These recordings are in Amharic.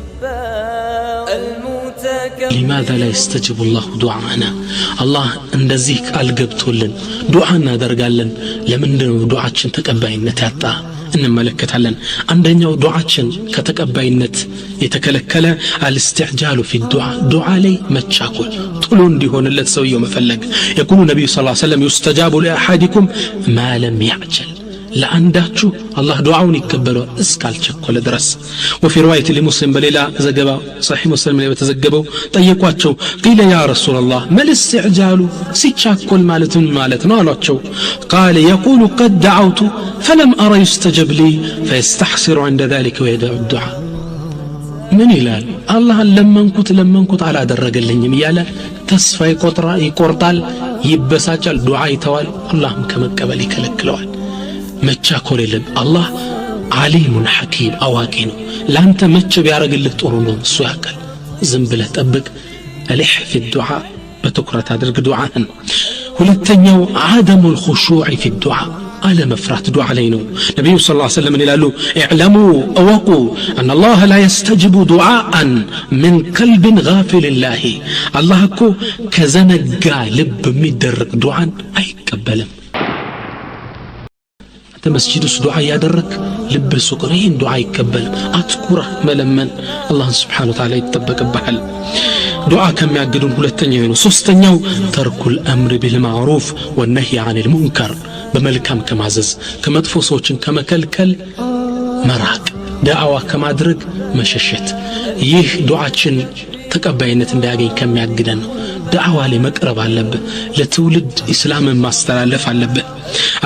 الجبار المتكبر. لماذا لا يستجيب الله دعاءنا? አላህ እንደዚህ ቃል ገብቶልን ዱዓ እናደርጋለን፣ ለምንድነው ዱዓችን ተቀባይነት ያጣ? እንመለከታለን። አንደኛው ዱዓችን ከተቀባይነት የተከለከለ الاستعجال في الدعاء፣ ዱዓ ላይ መቻኮል፣ ቶሎ እንዲሆንለት ሰውየው መፈለግ። يقول النبي صلى الله عليه وسلم: يستجاب لأحدكم ما لم يعجل። ለአንዳችሁ አላህ ዱዓውን ይቀበለዋል እስካልቸኮለ ድረስ። وفي رواية لمسلم፣ በሌላ ዘገባ ሰሒህ ሙስሊም ላይ በተዘገበው ጠየቋቸው። قيل: يا رسول الله، ما الاستعجال? ሲቻኮል ማለት ምን ማለት ነው አሏቸው። قال: يقول: قد دعوت فلم أر يستجب لي، فيستحسر عند ذلك ويدع الدعاء። ምን ይላል? አላህን ለመንኩት ለመንኩት አላደረገልኝም እያለ ተስፋ ይቆርጣል፣ ይበሳጫል፣ ዱዓ ይተዋል፣ አላህም ከመቀበል ይከለክለዋል። መቻኮል የለም። አላህ عليم حكيم፣ አዋቂ ነው። ለአንተ መቼ ቢያደርግልህ ጥሩ ነው እሱ ያውቃል። ዝም ብለህ ጠብቅ። ألح في الدعاء፣ በትኩረት አድርግ ዱዓህን። ሁለተኛው عدم الخشوع في الدعاء፣ አለመፍራት ዱዓ ላይ ነው። ነቢዩ صلى الله عليه وسلم ይላሉ: اعلموا፣ እወቁ፣ أن الله لا يستجيب دعاء من قلب غافل لاهٍ። አላህ እኮ ከዘነጋ ልብ የሚደረግ ዱዓን አይቀበልም። አንተ መስጂድ ውስጥ ዱዓ እያደረግ ልብህ ሱቅ ነው፣ ይህን ዱዓ አይቀበልም። አትኩረህ መለመን አላህን سبحانه وتعالى ይጠበቅብሃል። ዱዓ ከሚያግዱን ሁለተኛው ነው። ሶስተኛው ترك الأمر بالمعروف والنهي عن المنكر፣ በመልካም ከማዘዝ ከመጥፎ ሰዎችን ከመከልከል መራቅ፣ ዳዕዋ ከማድረግ መሸሸት። ይህ ዱዓችን ተቀባይነት እንዳያገኝ ከሚያግደን ነው። ዳዕዋ ላይ መቅረብ አለብህ። ለትውልድ ኢስላምን ማስተላለፍ አለብህ።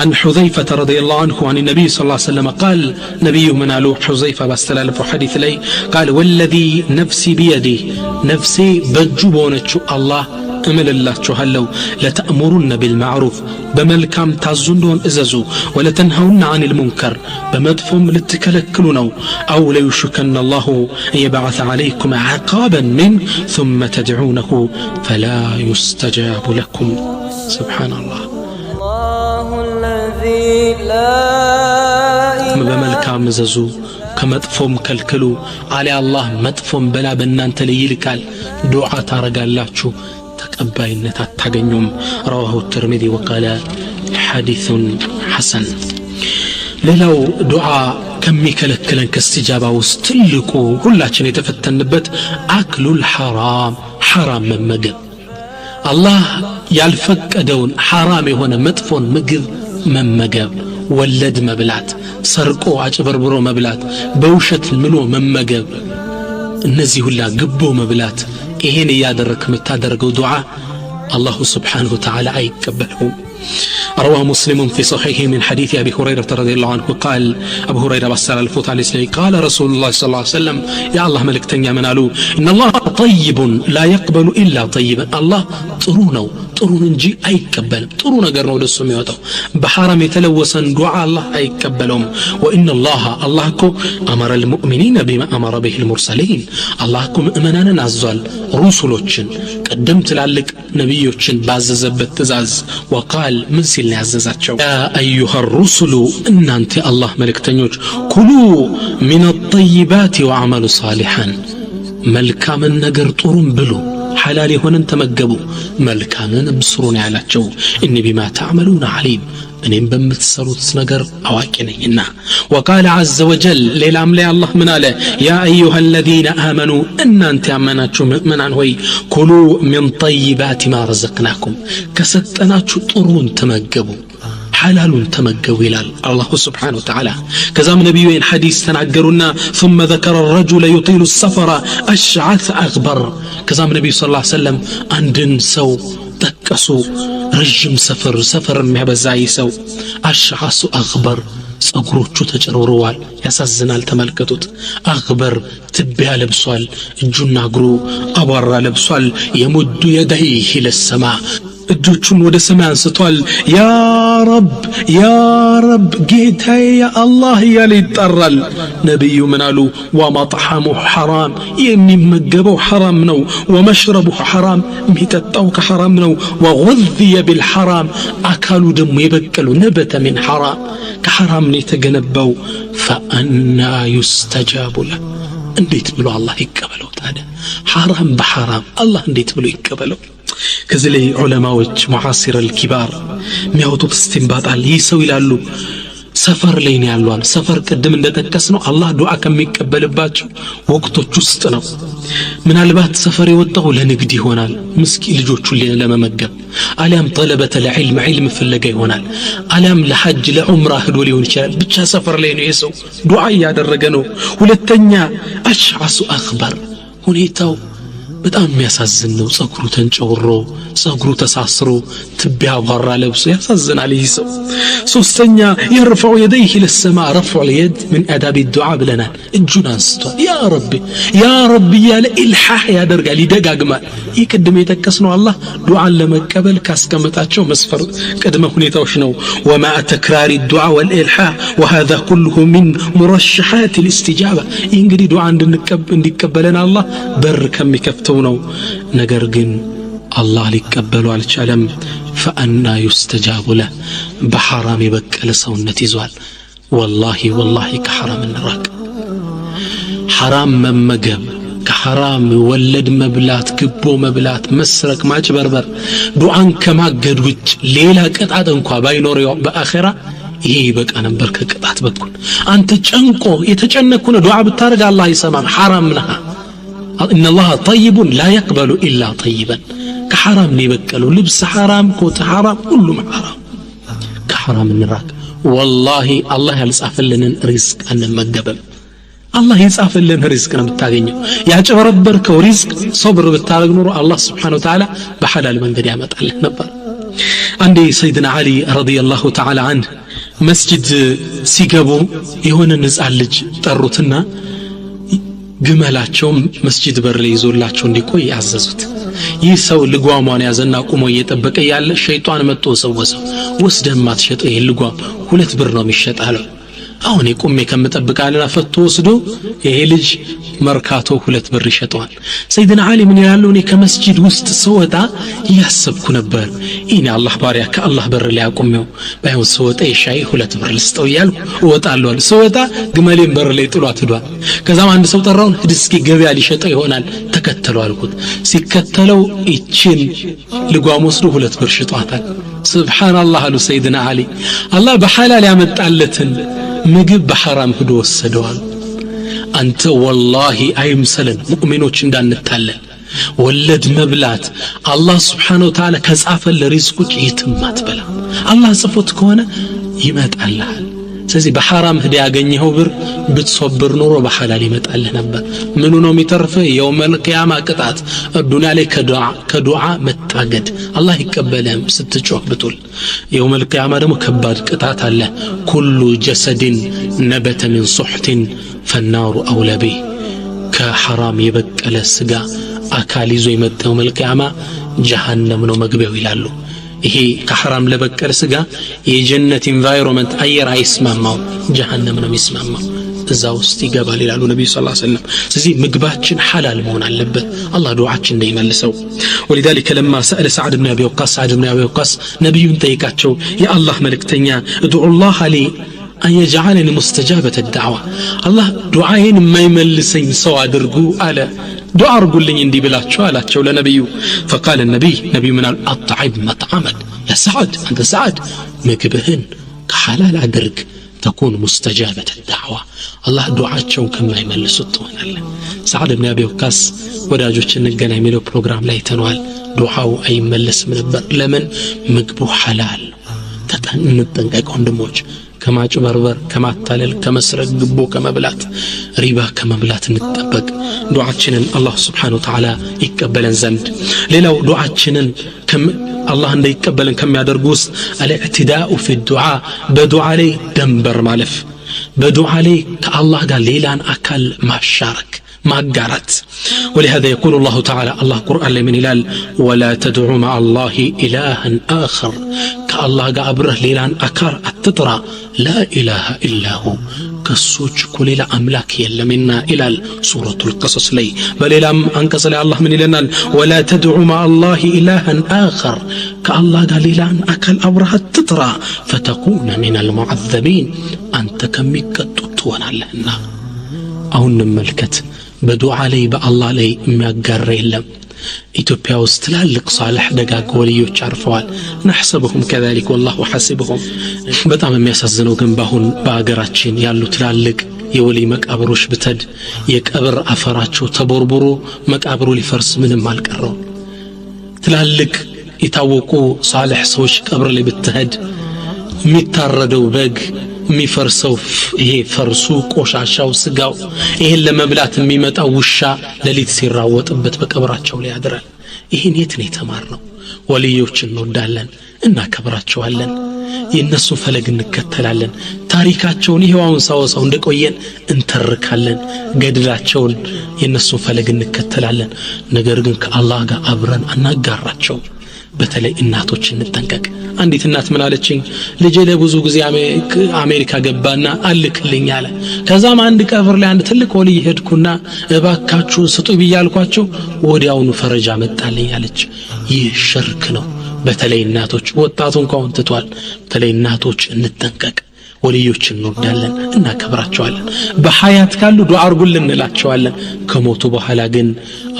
عن حذيفة رضي الله عنه عن النبي صلى الله عليه وسلم قال፣ ነቢዩ ምን አሉ? ሑዘይፋ ባስተላለፈው ሐዲስ ላይ قال: والذي نفسي بيده፣ ነፍሴ በእጁ በሆነችው አላህ እምልላችኋለሁ፣ لتأمرن بالمعروف፣ በመልካም ታዙ እንደሆን እዘዙ፣ ولتنهون عن المنكر፣ በመጥፎም ልትከለክሉ ነው፣ أو ليوشكن الله أن يبعث عليكم عقابا منه ثم تدعونه فلا يستجاب لكم። سبحان الله። الله الذي لا በመልካም እዘዙ ከመጥፎም ከልክሉ፣ አሊያ አላህ መጥፎም በላ በእናንተ ላይ ይልካል። ዱዓ ታረጋላችሁ፣ ተቀባይነት አታገኙም። رواه الترمذي وقال: حديث حسن። ሌላው ዱዓ ከሚከለክለን ከእስቲጃባ ውስጥ ትልቁ ሁላችን የተፈተንበት أكل الحرام፣ ሐራም መመገብ፣ አላህ ያልፈቀደውን ሐራም የሆነ መጥፎን ምግብ መመገብ፣ ወለድ መብላት፣ ሰርቆ አጭበርብሮ መብላት፣ በውሸት ምሎ መመገብ፣ እነዚህ ሁላ ግቦ መብላት፣ ይሄን እያደረክ የምታደርገው ዱዓ الله سبحانه وتعالى አይቀበለውም። روى مسلم في صحيحه من حديث أبي هريرة رضي الله عنه قال፣ أبو هريرة ባስተላለፉት ሐዲስ ላይ قال رسول الله صلى الله عليه وسلم፣ የአላህ መልእክተኛ ምን አሉ? إن الله طيب لا يقبل إلا طيبا። አላህ ጥሩ ነው፣ ጥሩን እንጂ አይቀበልም። ጥሩ ነገር ነው ወደሱ የሚወጣው። በሐራም የተለወሰን ዱዓ አላህ አይቀበለውም። وإن الله፣ አላህ እኮ أمر المؤمنين بما أمر به المرسلين፣ አላህ እኮ ምእመናንን አዟል ሩሱሎችን፣ ቅድም ትላልቅ ነቢዮችን ባዘዘበት ትእዛዝ። وقال፣ ምን ሲል ነው ያዘዛቸው? يا أيها الرسل፣ እናንተ የአላህ መልእክተኞች፣ كلوا من الطيبات واعملوا صالحا፣ መልካምን ነገር ጥሩም ብሉ፣ ሐላል የሆነን ተመገቡ፣ መልካምንም ስሩ ነው ያላቸው። إني بما تعملون عليم፣ እኔም በምትሰሩት ነገር አዋቂ ነኝና። وقال عز وجل፣ ሌላም ላይ አላህ ምን አለ? يا أيها الذين آمنوا፣ እናንተ ያመናችሁ ምእመናን ሆይ፣ كلوا من طيبات ما رزقناكم፣ ከሰጠናችሁ ጥሩን ተመገቡ፣ ሐላሉን ተመገቡ ይላል الله سبحانه وتعالى። ከዛም ነቢዩ ይህን ሐዲስ ተናገሩና ثم ذكر الرجل يطيل السفر أشعث أغبر። ከዛም ነቢዩ صلى الله عليه وسلم አንድን ሰው ጠቀሱ። ረዥም ሰፈር ሰፈር የሚያበዛ ይህ ሰው أشعث أغبر፣ ጸጉሮቹ ተጨርብረዋል። ያሳዝናል። ተመልከቱት። أغبر፣ ትቢያ ለብሷል። እጁና እግሩ አቧራ ለብሷል። يمد يديه إلى السماء፣ እጆቹን ወደ ሰማይ አንስቷል። يا رب، يا رب፣ ጌታዬ يا አላህ እያለ ይጠራል። ነቢዩ ምን አሉ? ومطعمه حرام፣ የሚመገበው ሐራም ነው። ومشربه حرام፣ የሚጠጣው ከሐራም ነው። وغذي بالحرام፣ አካሉ ደግሞ የበቀለው نبت من حرام፣ ከሐራም ነው የተገነባው። فأنى يستجاب له? እንዴት ብሎ አላህ ይቀበለው ታዲያ? ሐራም በሐራም አላህ እንዴት ብሎ ይቀበለው? ከዚህ ላይ ዑለማዎች معاصر الكبار የሚያወጡት استنباط አለ። ይህ ሰው ይላሉ ሰፈር ላይ ነው ያሏል። ሰፈር ቅድም እንደጠቀስነው አላህ ዱዓ ከሚቀበልባቸው ወቅቶች ውስጥ ነው። ምናልባት ሰፈር የወጣው ለንግድ ይሆናል፣ ምስኪን ልጆቹን ለመመገብ፣ አሊያም طلبة العلم ዒልም ፍለጋ ይሆናል፣ አሊያም ለሐጅ ለዑምራ ሂዶ ሊሆን ይችላል። ብቻ ሰፈር ላይ ነው የሰው ዱዓ እያደረገ ነው። ሁለተኛ أشعث أغبر፣ ሁኔታው በጣም የሚያሳዝን ነው። ጸጉሩ ተንጨውሮ ጸጉሩ ተሳስሮ ትቢያ አቧራ ለብሶ ያሳዝናል ይህ ሰው። ሶስተኛ يرفع يديه إلى السماء፣ رفع اليد من آداب الدعاء ብለናል። እጁን አንስቷል يا ربي يا ربي እያለ إلحاح ያደርጋል፣ ይደጋግማል። ይህ ቅድም የጠቀስነው አላህ ዱዓን ለመቀበል ካስቀመጣቸው መስፈር ቅድመ ሁኔታዎች ነው። ومع تكرار الدعاء والإلحاح وهذا كله من مرشحات الاستجابة። ይህ እንግዲህ ዱዓ እንዲቀበለን አላህ በር ከሚከፍተው ነው። ነገር ግን አላህ ሊቀበሉ አልቻለም። فأنى يستجاب له፣ በሐራም የበቀለ ሰውነት ይዟል። ወላሂ ወላሂ ከሐራም እንራቅ። ሐራም መመገብ፣ ከሐራም ወለድ መብላት፣ ግቦ መብላት፣ መስረቅ፣ ማጭበርበር ዱዓን ከማገድ ውጭ ሌላ ቅጣት እንኳ ባይኖር በአኼራ ይሄ ይበቃ ነበር። ከቅጣት በኩል አንተ ጨንቆ የተጨነኩ ነው ዱዓ ብታደርግ አላህ አይሰማም። ሐራም ነሃ። إن الله طيب لا يقبل إلا طيبا። ከሐራም ነው የበቀለው። ልብስ ሐራም፣ ኮት ሐራም፣ ሁሉም ሐራም። ከሐራም እንራቅ። ወላሂ አላህ ያልጻፈልንን ሪዝቅ አንመገብም። አላህ የጻፈልን ሪዝቅ ነው የምታገኘው። ያጭበረበርከው ሪዝቅ ሶብር ብታደርግ ኖሮ አላህ سبحانه وتعالى በሐላል መንገድ ያመጣልህ ነበር። አንዴ ሰይድና ዓሊ رضي الله تعالى عنه መስጂድ ሲገቡ የሆነ ህፃን ልጅ ጠሩትና ግመላቸውም መስጂድ በር ላይ ይዞላቸው እንዲቆይ አዘዙት። ይህ ሰው ልጓሟን ያዘና ቁሞ እየጠበቀ ያለ ሸይጣን መጥቶ ወሰወሰው። ወስደህ ማትሸጠው ይሄን ልጓም 2 ብር ነው የሚሸጥ አለው። አሁን የቁሜ ከምጠብቅ አለና ፈቶ ወስዶ ይሄ ልጅ መርካቶ 2 ብር ይሸጠዋል። ሰይድና ዓሊ ምን ይላሉ? እኔ ከመስጂድ ውስጥ ስወጣ እያሰብኩ ነበር። ይህን አላህ ባሪያ ከአላህ በር ላይ አቁሜው ባይሆን ስወጣ የሻይ 2 ብር ልስጠው እያልኩ እወጣለሁ። ስወጣ ግመሌን በር ላይ ጥሏት ሂዷል። ከዛም አንድ ሰው ጠራውን፣ ሂድ እስኪ ገበያ ሊሸጠው ይሆናል ተከተለው አልኩት። ሲከተለው ይችን ልጓም ወስዶ 2 ብር ሽጧታል። ስብሓንላህ አሉ ሰይድና ዓሊ። አላህ በሐላል ያመጣለትን ምግብ በሐራም ሂዶ ወሰደዋል። አንተ ወላሂ አይምሰለን፣ ሙእሚኖች እንዳንታለን። ወለድ መብላት አላህ سبحانه وتعالى ከጻፈልህ ሪዝቅ ውጭ የትም አትበላ። አላህ ጽፎት ከሆነ ይመጣልሃል። ስለዚህ በሐራም ሂደህ ያገኘኸው ብር ብትሶብር ኖሮ በሐላል ይመጣልህ ነበር። ምኑ ነው የሚተርፍህ? يوم القيامة ቅጣት፣ ዱንያ ላይ ከዱዓ መታገድ፣ አላህ ይቀበልህም ስትጮህ ብትውል። يوم القيامة ደግሞ ከባድ ቅጣት አለ። كل جسد نبت من سحت فالنار أولى به። ከሐራም የበቀለ ስጋ አካል ይዞ የመጣ يوم القيامة ጀሃነም ነው መግቢያው ይላሉ። ይሄ ከሐራም ለበቀለ ስጋ የጀነት environment አየር አይስማማው፣ ጀሃነም ነው የሚስማማው፣ እዛ ውስጥ ይገባል ይላሉ ነቢዩ صلى الله عليه وسلم። ስለዚህ ምግባችን ሐላል መሆን አለበት፣ አላህ ዱዓችን እንዳይመልሰው። ولذلك لما سأل سعد بن أبي وقاص፣ ሰዓድ ብን አቢ ወቃስ ነቢዩን ጠይቃቸው፣ የአላህ መልእክተኛ ادع الله لي أن يجعلني مستجابة الدعوة፣ አላህ ዱዓዬን የማይመልሰኝ ሰው አድርጉ አለ። ዱዓ አርጉልኝ እንዲህ ብላቸው አላቸው ለነቢዩ። فقال النبي፣ ነቢዩ ምን አሉ? أطعم مطعمك يا سعد፣ አንተ ሰዓድ ምግብህን ከሐላል አድርግ፣ تكن مستجابة الدعوة፣ አላህ ዱዓቸውን ከማይመልሱት ትሆናለህ። ሰዓድ ብን አቢ ወቃስ ወዳጆች እንገናኝ የሚለው ፕሮግራም ላይ ተነዋል። ዱዓው አይመለስም ነበር። ለምን? ምግቡ ሐላል ነው። እንጠንቀቅ ወንድሞች፣ ከማጭበርበር፣ ከማታለል፣ ከመስረቅ፣ ግቦ ከመብላት፣ ሪባ ከመብላት እንጠበቅ። ዱዓችንን አላህ سبحانه وتعالى ይቀበለን ዘንድ። ሌላው ዱዓችንን አላህ እንዳይቀበለን ከሚያደርጉ ውስጥ الاعتداء في الدعاء፣ በዱዓ ላይ ደንበር ማለፍ፣ በዱዓ ላይ ከአላህ ጋር ሌላን አካል ማሻረክ፣ ማጋራት። ولهذا يقول الله تعالى፣ አላህ ቁርአን ላይ ምን ይላል? ولا تدع مع الله إلها آخر፣ ከአላህ ጋር አብረህ ሌላን አካል አትጥራ። لا إله إلا هو፣ ከሱ ውጭ እኮ ሌላ አምላክ የለምና ይላል ሱረቱል ቀሰስ ላይ። በሌላም አንቀጽ ላይ አላህ ምን ይለናል? ولا تدع مع الله إلها آخر፣ ከአላህ ጋር ሌላን አካል አብረህ አትጥራ። فتكون من المعذبين፣ አንተ ከሚቀጡት ትሆናለህና። አሁን እንመልከት። በዱዓ ላይ በአላህ ላይ የሚያጋራ የለም። ኢትዮጵያ ውስጥ ትላልቅ ሳልሕ ደጋግ ወልዮች አርፈዋል። نحسبهم كذلك والله حسيبهم። በጣም የሚያሳዝነው ግን በአሁን በአገራችን ያሉ ትላልቅ የወልይ መቃብሮች ብተድ የቀብር አፈራቸው ተቦርቡሮ መቃብሩ ሊፈርስ ምንም አልቀረው። ትላልቅ የታወቁ ሳልሕ ሰዎች ቀብር ላይ ብትሄድ የሚታረደው በግ፣ የሚፈርሰው ይሄ ፈርሱ፣ ቆሻሻው፣ ስጋው፣ ይሄን ለመብላት የሚመጣው ውሻ ሌሊት ሲራወጥበት በቀብራቸው ላይ ያድራል። ይህን የት ነው የተማርነው? ወልዮች እንወዳለን፣ እናከብራቸዋለን፣ የእነሱን ፈለግ እንከተላለን። ታሪካቸውን ይሄው አሁን ሳወሳው እንደቆየን እንተርካለን። ገድላቸውን፣ የእነሱን ፈለግ እንከተላለን። ነገር ግን ከአላህ ጋር አብረን አናጋራቸውም። በተለይ እናቶች እንጠንቀቅ። አንዲት እናት ምን አለችኝ? ልጄ ለብዙ ጊዜ አሜሪካ ገባና አልክልኝ አለ። ከዛም አንድ ቀብር ላይ አንድ ትልቅ ወልይ ሄድኩና እባካችሁን ስጡ ብያልኳቸው ወዲያውኑ ፈረጃ መጣልኝ አለች። ይህ ሽርክ ነው። በተለይ እናቶች፣ ወጣቱ እንኳን ትቷል። በተለይ እናቶች እንጠንቀቅ። ወልዮች እንወዳለን፣ እናከብራቸዋለን። በሐያት ካሉ ዱዓ አርጉልን እንላቸዋለን። ከሞቱ በኋላ ግን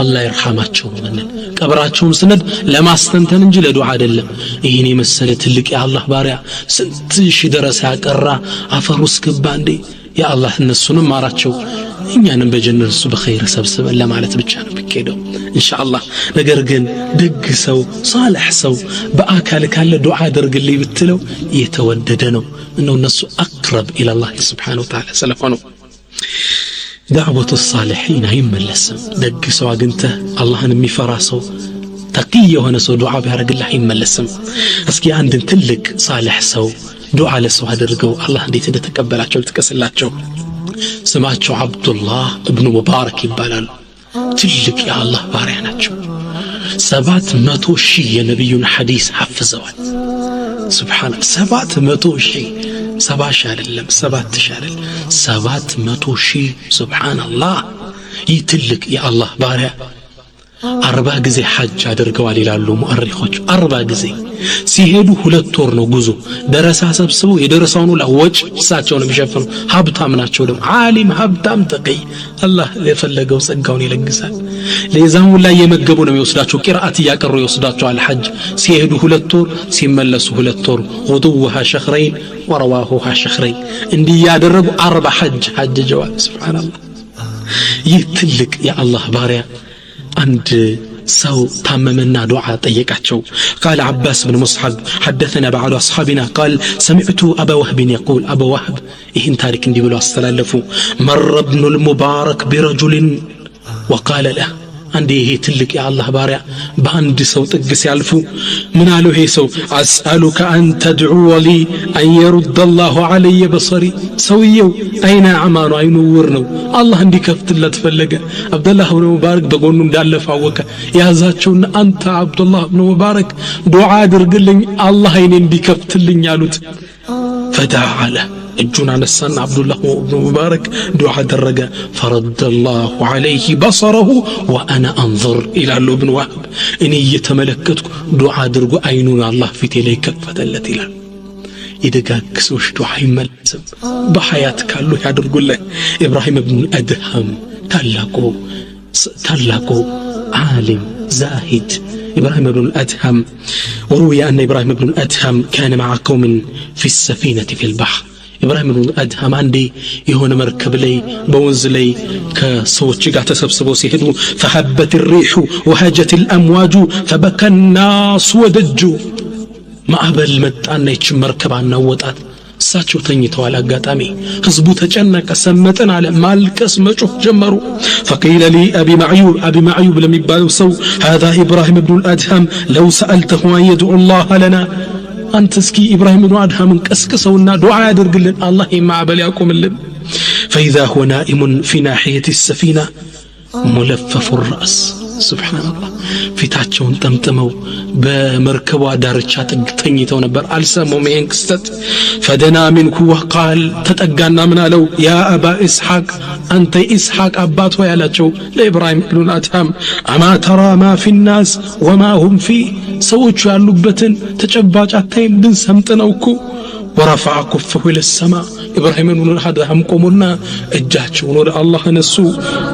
አላህ ይርሐማቸው ነው ምንል። ቀብራቸውን ስንድ ለማስተንተን እንጂ ለዱዓ አይደለም። ይህን የመሰለ ትልቅ የአላህ ባሪያ ስንት ሺህ ደረሳ ያቀራ አፈር ውስጥ ገባ እንዴ! የአላህ እነሱንም ማራቸው፣ እኛንም በጀነት እሱ በኸይር ሰብስበን ለማለት ብቻ ነው የሚኬደው ኢንሻአላህ። ነገር ግን ደግ ሰው፣ ሳልሕ ሰው በአካል ካለ ዱዓ አድርግልኝ ብትለው የተወደደ ነው። እነው እነሱ أقرب إلى الله سبحانه وتعالى ስለሆኑ دعوة الصالحين አይመለስም። ደግ ሰው አግኝተህ አላህን የሚፈራ ሰው፣ ተቂይ የሆነ ሰው ዱዓ ቢያደርግልህ አይመለስም። እስኪ አንድን ትልቅ ሳልሕ ሰው ዱዓ ለሰው አድርገው አላህ እንዴት እንደተቀበላቸው ልጥቀስላቸው። ስማቸው አብዱላህ እብኑ ሙባረክ ይባላሉ። ትልቅ የአላህ ባሪያ ናቸው። 700,000 የነቢዩን ሐዲስ ሐፍዘዋል። سبحان 700,000፣ 70,000 አይደለም፣ 7,000 አይደለም፣ 700,000። سبحان الله። ይህ ትልቅ የአላህ ባሪያ 40 ጊዜ ሐጅ አድርገዋል ይላሉ ሙአሪኾች። 40 ጊዜ ሲሄዱ 2 ወር ነው ጉዞ። ደረሳ ሰብስበው የደረሳውን ሁላ ወጭ እሳቸው ነው የሚሸፍኑ። ሀብታም ናቸው ደግሞ፣ ዓሊም፣ ሀብታም፣ ተቂይ። አላህ የፈለገው ጸጋውን ይለግሳል። ለዛም ሁላ እየመገቡ ነው የሚወስዳቸው። ቂርአት እያቀሩ ይወስዳቸዋል። ሐጅ ሲሄዱ 2 ወር፣ ሲመለሱ 2 ወር፣ غدوها شهرين ورواحها شهرين፣ እንዲህ እያደረጉ 40 ሐጅ ሐጅጀዋል። سبحان الله። ይህ ትልቅ የአላህ ባሪያ አንድ ሰው ታመመና ዱዓ ጠየቃቸው። قال عباس بن مصعب: حدثنا بعض أصحابنا قال: سمعت أبا وهب يقول፣ አባ ወህብ ይህን ታሪክ እንዲህ ብሎ አስተላለፉ። مر ابن المبارك برجل وقال له፣ አንድ ይሄ ትልቅ የአላህ ባሪያ በአንድ ሰው ጥግ ሲያልፉ ምን አለው ይሄ ሰው? أسألك أن تدعو لي أن يرد الله علي بصري። ሰውየው አይነ أعمى ነው፣ አይኑ እውር ነው። አላህ እንዲከፍትለት ፈለገ። አብደላህ ብን ሙባረክ በጎኑ እንዳለፈ አወቀ። ያዛቸውና አንተ አብዱላህ ብን ሙባረክ ዱዓ አድርግልኝ አላህ አይኔ እንዲከፍትልኝ አሉት። فدعا له፣ እጁን አነሳና አብዱላህ ብኑ ሙባረክ ዱዓ አደረገ። فرد الله عليه بصره وأنا أنظر ይላሉ እብን ዋህብ። እኔ እየተመለከትኩ ዱዓ አድርጎ አይኑን አላህ ፊቴ ላይ ከፈተለት ይላል። የደጋግ ሰዎች ዱዓ አይመለስም። በሐያት ካሉ ያድርጉልህ። ኢብራሂም ብኑ አድሃም፣ ታላቁ ታላቁ ዓሊም ዛሂድ إبراهيم بن الأدهم، وروي أن إبراهيم بن الأدهم كان مع قوم في السفينة في البحر። ኢብራሂም ብኑ አድሃም አንዴ የሆነ መርከብ ላይ በወንዝ ላይ ከሰዎች ጋር ተሰብስበው ሲሄዱ فهبت الريح وهاجت الأمواج فبكى الناس وضجوا። ማዕበል መጣና ይችን መርከብ አናወጣት። እሳቸው ተኝተዋል። አጋጣሚ ህዝቡ ተጨነቀ፣ ሰመጥን አለ፣ ማልቀስ መጮህ ጀመሩ። فقيل لأبي معيوب፣ አቢ ማዕዩብ ለሚባለው ሰው هذا إبراهيم بن الأدهم لو سألته أن يدعو الله لنا፣ አንተ እስኪ ኢብራሂም ብኑ አድሃምን ቀስቅሰውና ዱዓ ያደርግልን፣ አላህ የማዕበል ያቁምልን። فإذا هو نائم في ناحية السفينة ملفف الرأس። سبحان الله፣ ፊታቸውን ጠምጥመው በመርከቧ ዳርቻ ጥግ ተኝተው ነበር። አልሰሙም ይሄን ክስተት። فدنا منه وقال፣ ተጠጋና ምን አለው? يا أبا إسحاق፣ አንተ ኢስሐቅ አባት ሆይ አላቸው ለኢብራሂም ብኑል አድሃም፣ أما ترى ما في الناس وما هم فيه፣ ሰዎቹ ያሉበትን ተጨባጭ አታይም? ልንሰምጥ ነው እኮ። ورفع كفه إلى السماء። ኢብራሂም ብኑ አድሃም ቆሙና እጃቸውን ወደ አላህ አነሱ።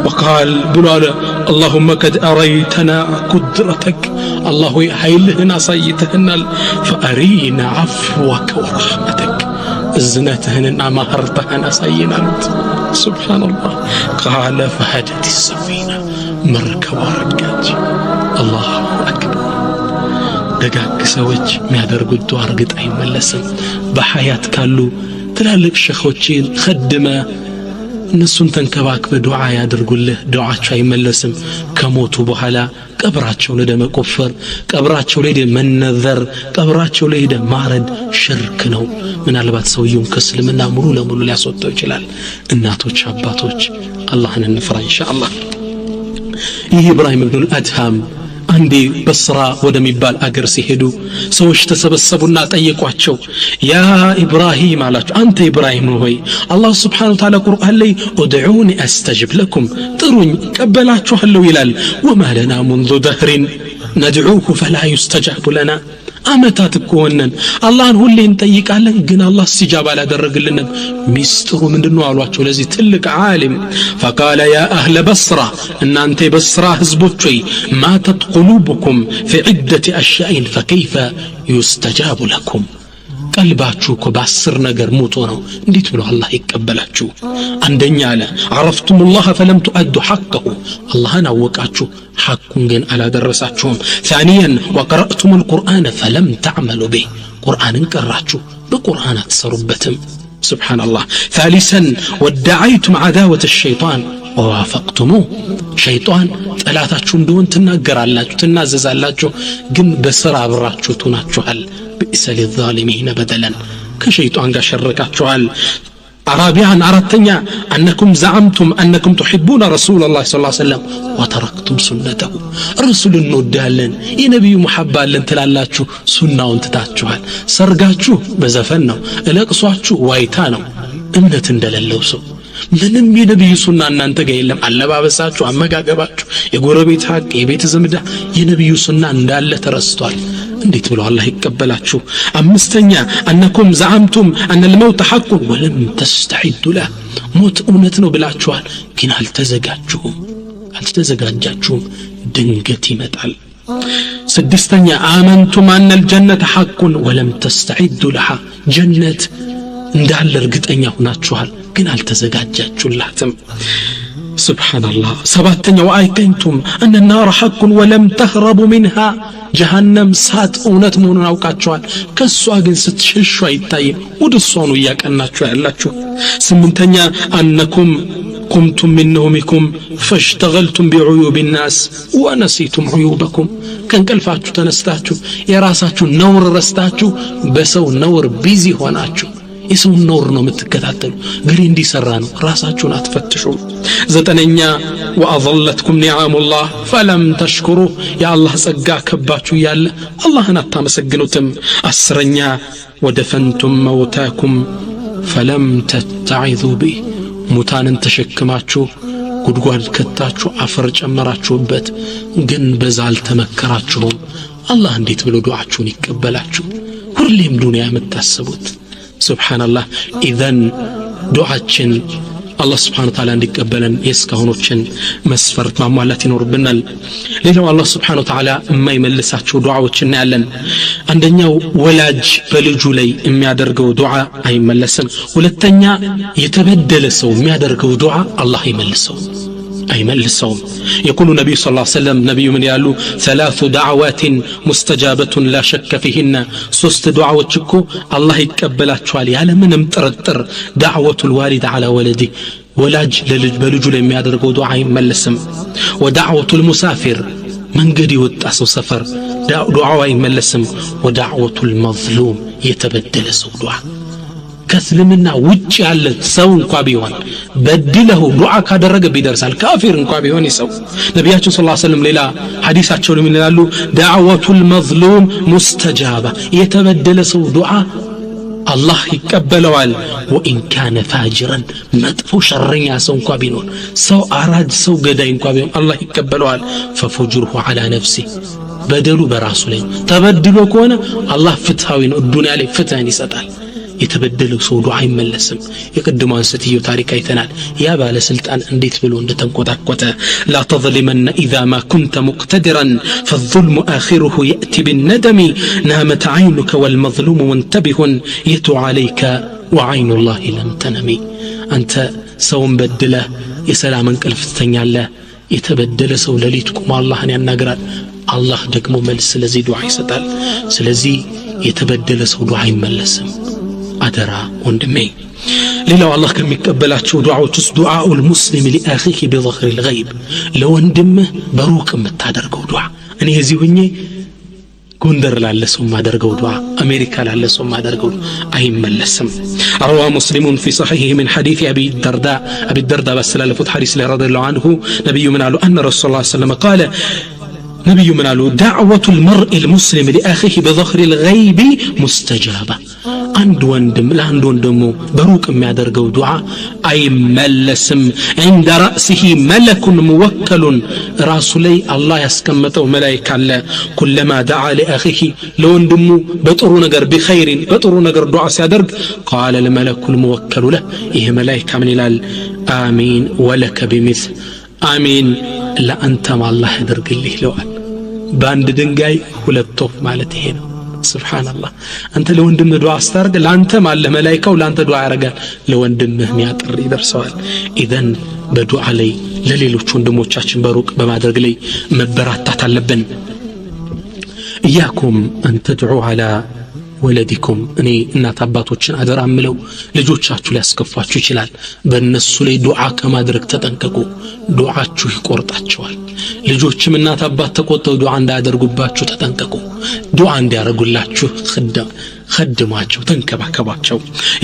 وقال ብሎ አለ፣ اللهم قد أريتنا قدرتك፣ አላህ ሆይ ኃይልህን አሳይተህናል። فأرنا عفوك ورحمتك፣ እዝነትህንና ማህርታህን አሳየን አሉት። سبحان الله። قال فهدأت السفينة፣ መርከቧ ረጋች። الله أكبر። ደጋግ ሰዎች የሚያደርጉት ዱዓ እርግጥ አይመለስም። በሐያት ካሉ ትላልቅ ሸኾችን ኸድመ እነሱን ተንከባክበ ዱዓ ያድርጉልህ፣ ዱዓቸው አይመለስም። ከሞቱ በኋላ ቀብራቸውን ሄደ መቆፈር፣ ቀብራቸው ላይ ሄደ መነዘር፣ ቀብራቸው ላይ ሄደ ማረድ ሽርክ ነው። ምናልባት ሰውየውን ከእስልምና ሙሉ ለሙሉ ሊያስወጣው ይችላል። እናቶች፣ አባቶች፣ አላህን እንፍራ ኢንሻአላህ። ይህ ኢብራሂም ብኑል አድሃም አንዴ በስራ ወደሚባል አገር ሲሄዱ ሰዎች ተሰበሰቡና ጠየቋቸው። يا إبراهيم አላቸው፣ አንተ ኢብራሂም ሆይ፣ አላህ سبحانه وتعالى ቁርአን ላይ ادعوني أستجب لكم፣ ጥሩኝ እቀበላችኋለሁ ይላል። وما لنا منذ دهر ندعوه فلا يستجاب لنا። አመታት እኮ ሆነን አላህን ሁሌ እንጠይቃለን፣ ግን አላህ እስቲጃባ አላደረግልንም። ሚስጥሩ ምንድን ነው አሏቸው ለዚህ ትልቅ ዓሊም። فقال يا أهل بصرة፣ እናንተ የበስራ ህዝቦች ሆይ፣ ماتت قلوبكم في عدة أشياء فكيف يستجاب لكم? ቀልባችሁ እኮ በ10 ነገር ሙቶ ነው፣ እንዴት ብሎ አላህ ይቀበላችሁ? አንደኛ አለ፣ عرفتم الله فلم تؤدوا حقه፣ አላህን አወቃችሁ ሐቁን ግን አላደረሳችሁም። ثانيا وقرأتم القرآن فلم تعملوا به፣ ቁርአንን ቀራችሁ በቁርአን አትሰሩበትም። سبحان الله። ثالثا وادعيتم عداوة الشيطان ووافقتموه፣ ሸይጣን ጠላታችሁ እንደሆን ትናገራላችሁ፣ ትናዘዛላችሁ፣ ግን በስራ አብራችሁ ትሆናችኋል። بئس للظالمين بدلا፣ ከሸይጣን ጋር ሸርካችኋል። رابعا አራተኛ أنكم زعمتم أنكم تحبون رسول الله صلى الله عليه وسلم وتركتم سنته፣ ረሱል እንወዳለን የነቢዩ መሐባ አለን ትላላችሁ፣ ሱናውን ትታችኋል። ሰርጋችሁ በዘፈን ነው፣ እለቅሷችሁ ዋይታ ነው። እምነት እንደሌለው ሰው ምንም የነቢዩ ሱና እናንተ ጋር የለም። አለባበሳችሁ፣ አመጋገባችሁ፣ የጎረቤት ሐቅ፣ የቤት ዝምዳ፣ የነቢዩ ሱና እንዳለ ተረስቷል። እንዴት ብሎ አላህ ይቀበላችሁ? አምስተኛ أنكم زعمتم أن الموت حق ولم تستعدوا له፣ ሞት እውነት ነው ብላችኋል፣ ግን አልተዘጋጁም፣ አልተዘጋጃችሁም፣ ድንገት ይመጣል። ስድስተኛ آمنتم أن الجنة حق ولم تستعدوا لها፣ ጀነት እንዳለ እርግጠኛ ሆናችኋል፣ ግን አልተዘጋጃችሁላትም። سبحان الله። ሰባተኛ وأيقنتم أن النار حق ولم تهربوا منها፣ ጀሃነም ሳት እውነት መሆኑን አውቃችኋል፣ ከእሷ ግን ስትሸሹ አይታይም፣ ወደ እሷ ነው እያቀናችሁ ያላችሁ። ስምንተኛ أنكم قمتم من نومكم فاشتغلتم بعيوب الناس ونسيتم عيوبكم፣ ከእንቅልፋችሁ ተነስታችሁ የራሳችሁ ነውር ረስታችሁ በሰው ነውር busy ሆናችሁ፣ የሰውን ነውር ነው የምትከታተሉ። ገሌ እንዲሰራ ነው፣ ራሳችሁን አትፈትሹም። ዘጠነኛ وأظلتكم نعم الله فلم تشكروه፣ የአላህ ጸጋ ከባችሁ እያለ አላህን አታመሰግኑትም። 10ኛ ودفنتم موتاكم فلم تتعظوا به፣ ሙታንን ተሸክማችሁ ጉድጓድ ከታችሁ አፈር ጨመራችሁበት፣ ግን በዛ አልተመከራችሁም። አላህ እንዴት ብሎ ዱዓችሁን ይቀበላችሁ? ሁሌም ዱንያ የምታስቡት። سبحان الله። إذن ዱዓችን አላህ سبحانه وتعالى እንዲቀበለን የእስካሁኖችን መስፈርት ማሟላት ይኖርብናል። ሌላው አላህ سبحانه وتعالى የማይመልሳቸው ዱዓዎች እናያለን። አንደኛው ወላጅ በልጁ ላይ የሚያደርገው ዱዓ አይመለስም። ሁለተኛ የተበደለ ሰው የሚያደርገው ዱዓ አላህ አይመልሰውም፣ አይመልሰውም። يقول النبي صلى الله عليه وسلم፣ ነቢዩ ምን ያሉ? ثلاث دعوات مستجابة لا شك فيهن፣ ሶስት ዱዓዎች እኮ አላህ ይቀበላቸዋል ያለምንም ጥርጥር። دعوة الوالد على ولده፣ ወላጅ ለልጅ በልጁ ላይ የሚያደርገው ዱዓ አይመለስም። ودعوة المسافر፣ መንገድ የወጣ ሰው ሰፈር ዱዓው አይመለስም። ودعوة المظلوم፣ የተበደለ ሰው ዱዓ፣ ከእስልምና ውጭ ያለ ሰው እንኳ ቢሆን በድለሁ ዱዓ ካደረገ ይደርሳል። ካፊር እንኳ ቢሆን ሰው። ነቢያችን صلى الله عليه وسلم ሌላ ሐዲሳቸው ምን ይላሉ? دعوة المظلوم مستجابة፣ የተበደለ ሰው ዱዓ አላህ ይቀበለዋል። وإن كان فاجرا፣ መጥፎ ሸረኛ ሰው እንኳ ቢኖር፣ ሰው አራጅ፣ ሰው ገዳይ እንኳ ቢሆን አላህ ይቀበለዋል። ففجوره على نفسه፣ በደሉ በራሱ ላይ ነው። ተበድሎ ከሆነ አላህ ፍትሃዊ ነው፣ ዱንያ ላይ ፍትህን ይሰጣል። የተበደለው ሰው ዱዓ አይመለስም። የቅድሟን ሴትዮ ታሪክ አይተናል። ያ ባለስልጣን እንዴት ብሎ እንደተንቆጣቆጠ። لا تظلمن إذا ما كنت مقتدرا، فالظلم آخره يأتي بالندم. نامت عينك والمظلوم منتبه، يتلو عليك وعين الله لم تنم። አንተ ሰውን በድለህ የሰላም እንቅልፍ ትተኛለህ። የተበደለ ሰው ሌሊት ቁሞ አላህን ያናግራል። አላህ ደግሞ መልስ ለዚህ ዱዓ ይሰጣል። ስለዚህ የተበደለ ሰው ዱዓ አይመለስም። አደራ ወንድሜ። ሌላው አላህ ከሚቀበላቸው ዱዓዎች ውስጥ دعاء المسلم لأخيه بظهر الغيب፣ ለወንድምህ በሩቅ የምታደርገው ዱዓ። እኔ እዚህ ሁኜ ጎንደር ላለ ሰው የማደርገው ዱዓ፣ አሜሪካ ላለ ሰው የማደርገው ዱዓ አይመለስም። روى مسلم في صحيحه من حديث أبي الدرداء፣ አቢ ደርዳ ባስተላለፉት ሐዲስ ላይ رضي الله عنه ነቢዩ ምን አሉ? أن رسول الله صلى الله عليه وسلم قال፣ ነቢዩ ምን አሉ? دعوة المرء المسلم لأخيه بظهر الغيب مستجابة። አንድ ወንድም ለአንድ ወንድሙ በሩቅ የሚያደርገው ዱዓ አይመለስም። عند رأسه ملك موكل፣ ራሱ ላይ አላህ ያስቀመጠው መላይካ አለ። كلما دعا لأخيه፣ ለወንድሙ በጥሩ ነገር፣ بخير፣ በጥሩ ነገር ዱዓ ሲያደርግ قال الملك الموكل له፣ ይህ መላይካ ምን ይላል? آمين ولك بمثله፣ አሚን ለአንተም አላህ ያደርግልህ ይለዋል። በአንድ ድንጋይ ሁለት ወፍ ማለት ይሄ ነው። سبحان الله። አንተ ለወንድምህ ዱዓ ስታደርግ ለአንተም አለ መላይካው ለአንተ ዱዓ ያደርጋል፣ ለወንድምህ ሚያጥር ይደርሰዋል። إذن በዱዓ ላይ ለሌሎች ወንድሞቻችን በሩቅ በማድረግ ላይ መበራታት አለብን። إياكم أن تدعوا على ولدكم። እኔ እናት አባቶችን አደራ ምለው ልጆቻችሁ ሊያስከፏችሁ ይችላል። በእነሱ ላይ ዱዓ ከማድረግ ተጠንቀቁ። ዱዓችሁ ይቆርጣቸዋል። ልጆችም እናት አባት ተቆጥተው ዱዓ እንዳያደርጉባችሁ ተጠንቀቁ። ዱዓ እንዲያደርጉላችሁ ኸድሟቸው፣ ተንከባከቧቸው።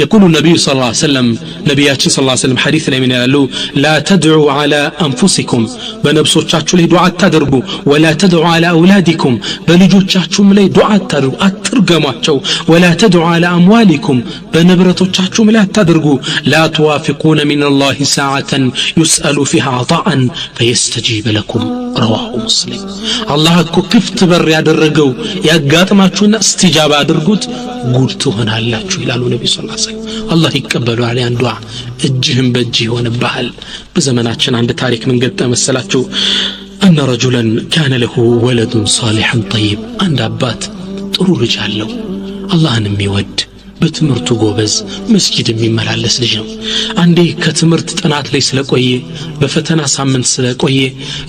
يقول النبي صلى الله عليه وسلم፣ ነቢያችን صلى الله عليه وسلم ሐዲስ ላይ ምን ይላሉ? لا تدعوا على أنفسكم፣ በነፍሶቻችሁ ላይ ዱዓ አታደርጉ። ولا تدعوا على أولادكم፣ በልጆቻችሁም ላይ ዱዓ አታድርጉ፣ አትርገሟቸው። ولا تدعوا على أموالكم፣ በንብረቶቻችሁም ላይ አታድርጉ። لا توافقون من الله ساعة يسأل فيها عطاء فيستجيب لكم። رواه مسلم። አላህ እኮ ክፍት በር ያደረገው ያጋጥማችሁና እስቲጃባ አድርጉት፣ ጉድ ትሆናላችሁ ይላሉ ነቢ ስ ሰለም። አላህ ይቀበለዋል ያን ዱዓ፣ እጅህም በእጅህ ይሆንብሃል። በዘመናችን አንድ ታሪክ ምን ገጠመ መሰላችሁ? أن رجلا كان له ولد صالح طيب። አንድ አባት ጥሩ ልጅ አለው፣ አላህን የሚወድ፣ በትምህርቱ ጎበዝ፣ መስጊድ የሚመላለስ ልጅ ነው። አንዴ ከትምህርት ጥናት ላይ ስለቆየ፣ በፈተና ሳምንት ስለቆየ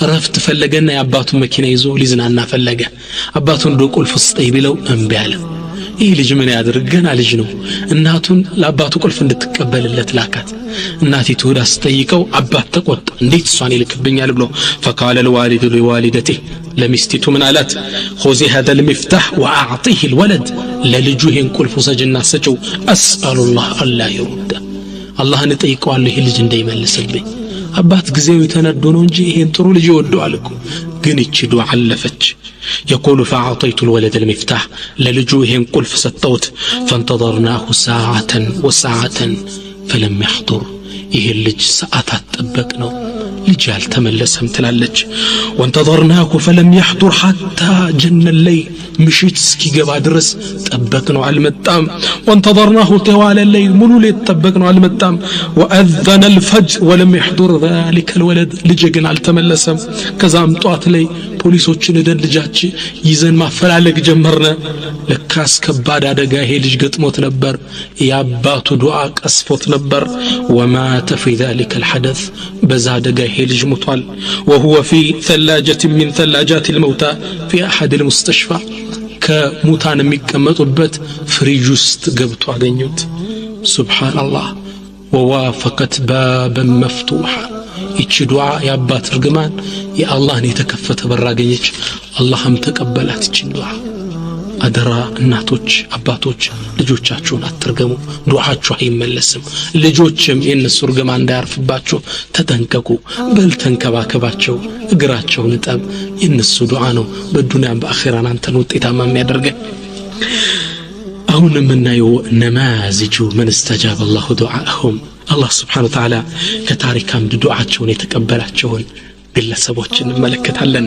እረፍት ፈለገና የአባቱን መኪና ይዞ ሊዝናና ፈለገ። አባቱን ዶ ቁልፍ ስጠኝ ቢለው እምቢ አለ። ይህ ልጅ ምን ያድርግ? ገና ልጅ ነው። እናቱን ለአባቱ ቁልፍ እንድትቀበልለት ላካት። እናቲቱ ሄዳ ስትጠይቀው አባት ተቆጣ። እንዴት እሷን ይልክብኛል ብሎ። فقال الوالد لوالدته፣ ለሚስቲቱ ምን አላት? خذي هذا المفتاح وأعطيه الولد፣ ለልጁ ይሄን ቁልፍ ውሰጅና ስጪው። أسأل الله ألا يرده፣ አላህን እጠይቀዋለሁ ይሄ ልጅ እንዳይመልስብኝ። አባት ጊዜው የተነዶ ነው እንጂ ይሄን ጥሩ ልጅ ይወደዋል እኮ። ግን ይቺ ዱዓ አለፈች። يقول فأعطيت الولد المفتاح፣ ለልጁ ይሄን ቁልፍ ሰጠውት። فانتظرناه ساعة وساعة فلم يحضر። ይሄን ልጅ ሰዓታት ጠበቅነው፣ ልጅ አልተመለሰም ትላለች። وانتظرناه فلم يحضر حتى جن الليل፣ ምሽት እስኪገባ ድረስ ጠበቅነው፣ አልመጣም። وانتظرناه طوال الليل፣ ሙሉ ሌት ጠበቅነው፣ አልመጣም። وأذن الفجر ولم يحضر ذلك الولد፣ ልጅ ግን አልተመለሰም። ከዛም ጧት ላይ ፖሊሶችን ሄደን ልጃችን ይዘን ማፈላለግ ጀመርነ። ለካስ ከባድ አደጋ ይሄ ልጅ ገጥሞት ነበር። የአባቱ ዱዓ ቀስፎት ነበር። ومات في ذلك الحدث፣ በዛ አደጋ ይሄ ልጅ ሞቷል። وهو في ثلاجة من ثلاجات الموتى في أحد المستشفى፣ ከሙታን የሚቀመጡበት ፍሪጅ ውስጥ ገብቶ አገኙት። سبحان الله። ووافقت بابا مفتوحا። ይቺ ዱዓ የአባት እርግማን የአላህን የተከፈተ በር አገኘች። አላህም ተቀበላት ይችን ዱዓ። አደራ እናቶች፣ አባቶች ልጆቻችሁን አትርገሙ፣ ዱዓችሁ አይመለስም። ልጆችም የእነሱ እርግማን እንዳያርፍባችሁ ተጠንቀቁ። በል ተንከባከባቸው፣ እግራቸውን እጠብ። የእነሱ ዱዓ ነው በዱንያም በአኼራን አንተን ውጤታማ የሚያደርገን። አሁን የምናየው نماذج من استجاب الله دعاءهم፣ አላህ سبحانه وتعالى ከታሪክ አምድ ዱዓቸውን የተቀበላቸውን ግለሰቦች እንመለከታለን።